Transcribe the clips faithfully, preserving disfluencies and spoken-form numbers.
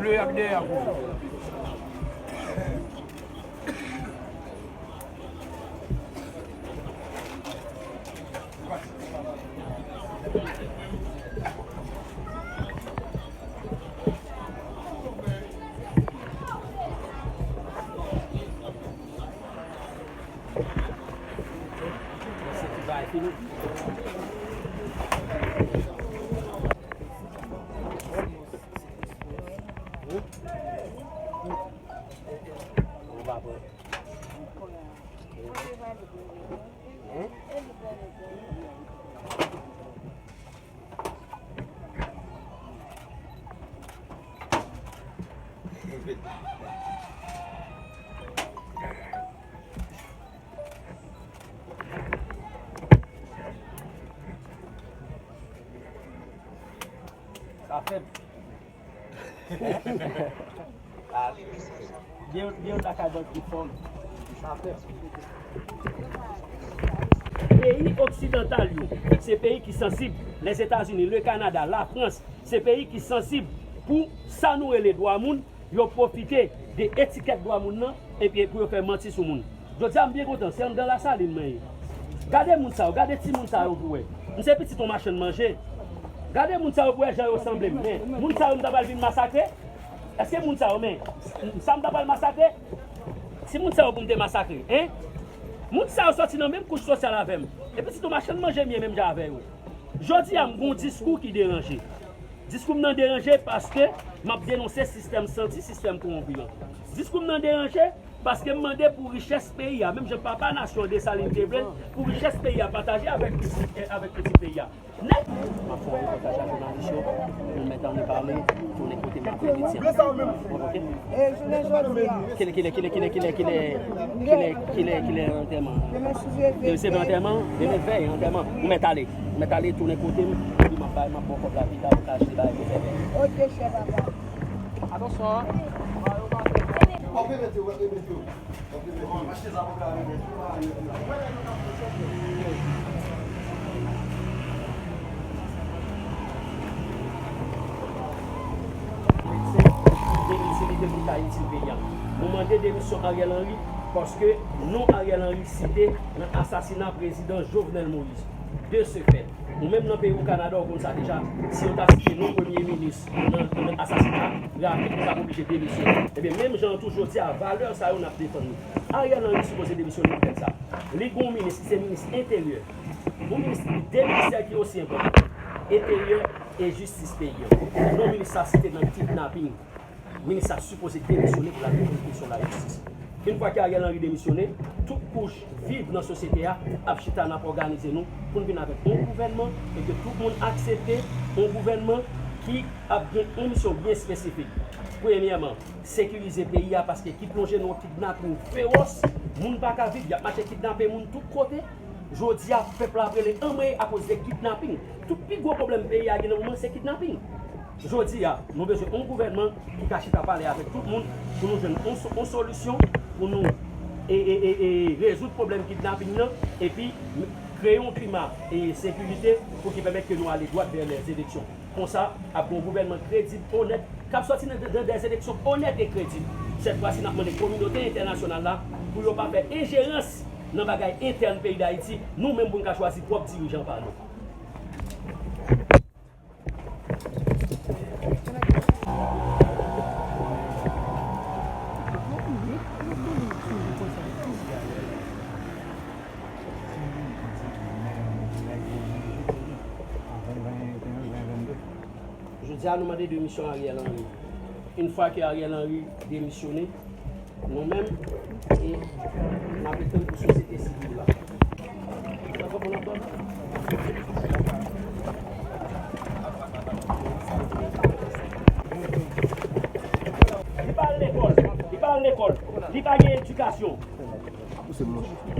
Ble ap dèyè kou. Sa fèb. Gen, gen yon lakay dòt ki fòm. Sa fèb. Peyi oksidantal yo, se peyi ki sansib. Lèzetazini, le Kanada, Lafrans, se peyi ki sansib pou sa nou rele dwa moun. Yo pwofite de etikèt dwa moun nan epi pou yo fè manti sou moun. Jodi a, m byen kontan, se anndan Lasalin mwen ye. Gade moun sa yo, gade timoun sa yo pou wè. M se pitit yon machann manje. Gade moun sa yo pou wè jan yo sanble m. Men, moun sa yo m ta pral vin masakre? Èske moun sa yo, men, sa m ta pral masakre? Si moun sa yo pou m te masakre, en? Moun sa yo sòti nan menm kouch sosyal avè m. E pitit yon machann manje m ye menm jan avè yo. Jodi a, m gon diskou ki deranje. Diskou m nan deranje paske m ap denonse sistèm santi, sistèm kowonpi an. Diskou m nan deranje paske m mande pou richès peyi a, menm jan papa nasyon an Desalin te vle l, pou richès peyi a pataje avèk pitit, eh, avèk pitit peyi a. Nèg. M ap fè yon repòtaj ak jounalis yo, nou mèt anni pale, tounen kote m ap rele ti an. Oke? E jounen jodi a. Kilè, kilè, kilè, kilè, kilè, kilè, kilè, kilè, kilè antèman? Demen sou Jezi. Demen se antèman, demen vèy antèman. Ou mèt ale. Ou mèt ale tounen kote m, epi m ap bay, m ap ba w kòb la pita, ou ka achte bagay pou fè vèy. Oke, chè papa. Atansyon, an. W ap remèt yo, w ap remèt yo. Demisyon li te pou ta itil peyi a. Nou mande demisyon Ariel Henry paske non Ariel Henry site nan asasina prezidan Jovenel Moïse. De ce fait, ou menm nan peyi w Kanada, ou konn sa deja, si yo ta site non premye minis nan, nan asasina, rapid, ou ta oblije demisyone. Ebyen, menm jan an tou, jodi a, valè sa yo n ap defann li. Ariel Henry sipoze demisyone pou tèt sa. Li gon minis ki se minis enteryè. Yon minis, de ministè ki osi enpòtan. Enteryè e jistis peyi an. Non minis sa site nan kidnaping. Minis sa sipoze demisyone pou l al rezoud kesyon lajistis. Yon fwa ke Ariel Henry demisyone, tout kouch viv nan sosyete a ap chita, n ap òganize nou pou n vin avèk yon gouvènman e ke tout moun aksepte yon gouvènman ki ap gen yon misyon byen espesifik. Premyèman, sekirize peyi a, paske ki plonje nan yon kidnaping fewòs, moun pa ka viv, y ap mache kidnape moun tout kote. Jodi a, pèp la ap rele anmwey akoz de kidnaping. Tout pi gwo pwoblèm peyi a gen nan moman, se kidnaping. Jodi a, nou bezwen yon gouvènman ki ka chita pale avèk tout moun pou nou jwenn yon so-, yon solisyon pou nou e, e, e, e, rezoud pwoblèm kidnaping nan, epi kreye yon klima e sekirite pou ki pèmèt ke nou ale dwat vè lèzeleksyon. Konsa, ap gen yon gouvènman kredib, onèt, k ap sòti nan, nan dèzeleksyon onèt e kredib. Sèt fwa si, n ap mande kominote entènasyonal la pou yo pa fè enjerans nan bagay entèn peyi Dayiti, nou menm pou n ka chwazi pwòp dirijan pa nou. Jodi a, nou mande demisyon Ariel Henry. Yon fwa ke Ariel Henry demisyone, nou menm, e n ap etann pou sosyete sivil la. Li pa al lekòl, li pa al lekòl, li pa gen edikasyon.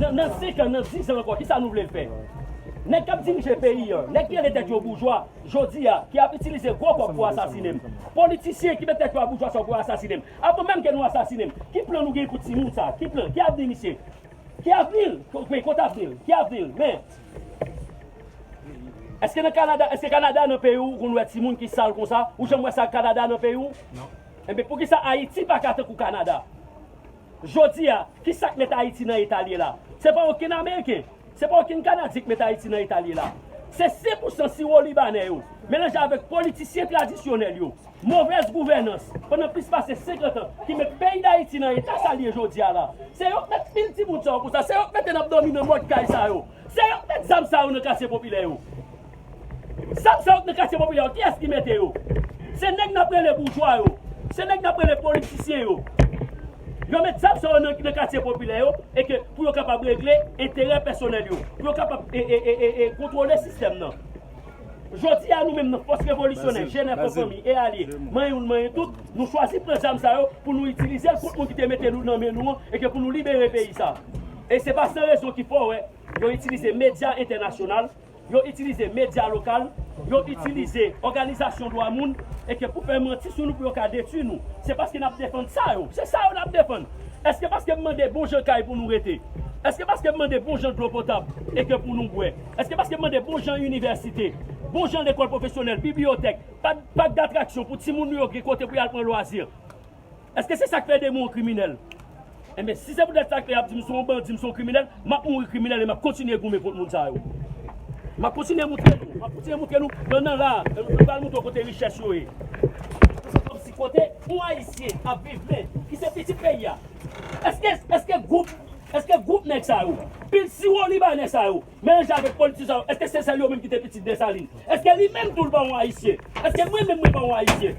Nan, nan senk an, nan diz an ankò, kisa nou vle l fè? Nèg k ap dirije peyi an, nèg ki rele tèt yo boujwa, jodi a, ki ap itilize gwo kòb pou asasinen m. Politisyen ki met tèt yo a boujwa sa yo pou asasinen m. Avan menm ke nou asasinen m, ki plan nou gen pou timoun sa? Ki plan? Ki avni misye? Ki avni l? Ko-, kote avni l? Ki avni l? Men, Èske nan Kanada, èske Kanada nan peyi w, ou konn wè timoun ki sal konsa? Ou janm wè sa Kanada nan peyi w? Non. Enben, poukisa Ayiti pa ka tankou Kanada? Jodi a, ki sa k met Ayiti nan eta l ye la? Se pa okenn Ameriken, se pa okenn Kanadyen k met Ayiti nan eta l ye la. Se sen pou san siwo libanè yo, melanje avèk politisyen tradisyonèl yo, movèz gouvènans, pandan plis pase senkant an, ki met peyi Dayiti nan eta sa l ye jodi a la. Se yo k met pil timoun sa yo konsa, se yo k mete n ap dòmi nan mòd kay sa yo. Se yo k met zam sa yo nan katye popilè yo. Zam sa yo k nan katye popilè yo, kiyès ki mete yo? Se nèg n ap rele boujwa yo. Se nèg n ap rele politisyen yo. Yo met zam sa yo nan, nan katye popilè yo, e ke pou yo kapab regle enterè pèsonèl yo, pou yo kapab, e, e, e, e, e, kontwole sistèm nan. Jodi a, nou menm nan fòs revolisyonè, G N F an, fanmi e alye, manyen youn, manyen tout, nou chwazi pran zam sa yo pou nou itilize l kont moun ki te mete nou nan men nou an, e ke pou nou libere peyi sa. E se pa san rezon ki fè w wè yo itilize medya entènasyonal, yo itilize medya lokal, yo itilize òganizasyon dwa moun, e ke pou fè manti sou nou, pou yo ka detwi nou. Se paske n ap defann sa yo. Se sa yo n ap defann. Èske paske m mande bon jan kay pou nou rete? Èske paske m mande bon jan dlo potab e ke pou nou bwè? Èske paske m mande bon jan inivèsite, bon jan lekòl pwofesyonèl, bibliyotèk, pak, pak datraksyon pou timoun nou yo gen kote pou y al pran lwazi? Èske se sa k fè de mwen yon kriminèl? Enben, si se poutèt sa k fè y ap di m se yon bandi, m se yon kriminèl, m ap mouri kriminèl e m ap kontinye goumen kont moun sa yo. M ap kontinye montre nou, m ap kontinye montre nou, nan, nan la, nou pral montre w kote richès yo ye. Kòmsi kote yon Ayisyen ap viv, men ki se pitit peyi a. Èske, èske gwoup, èske gwoup nèg sa yo, pil siwo libanè sa yo, melanje avèk politisyen sa yo, èske se sèl yo menm ki te pitit Desalin? Èske li menm tou l pa yon Ayisyen? Èske mwen menm mwen pa yon Ayisyen?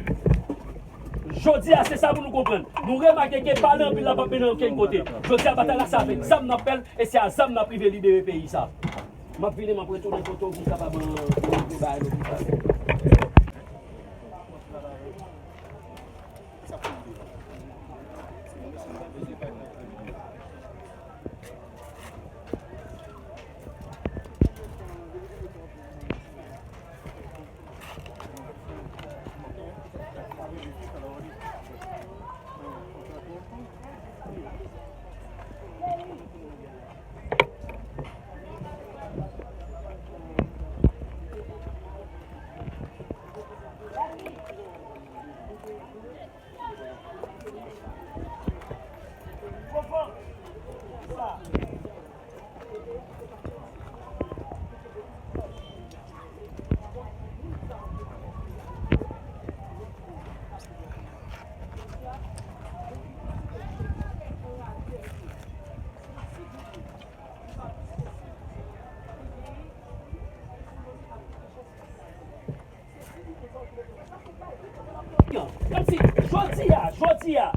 Jodi a, se sa pou nou konprann. Nou remake ke pale anpil la p ap mennen okenn kote. Jodi a, batay la se avèk zam n ap fè l, e se a zam n ap rive libere peyi sa. M ap vini, m ap retounen kote w pou m kapab, euh, bay lopital. Kòmsi, jodi a, jodi a,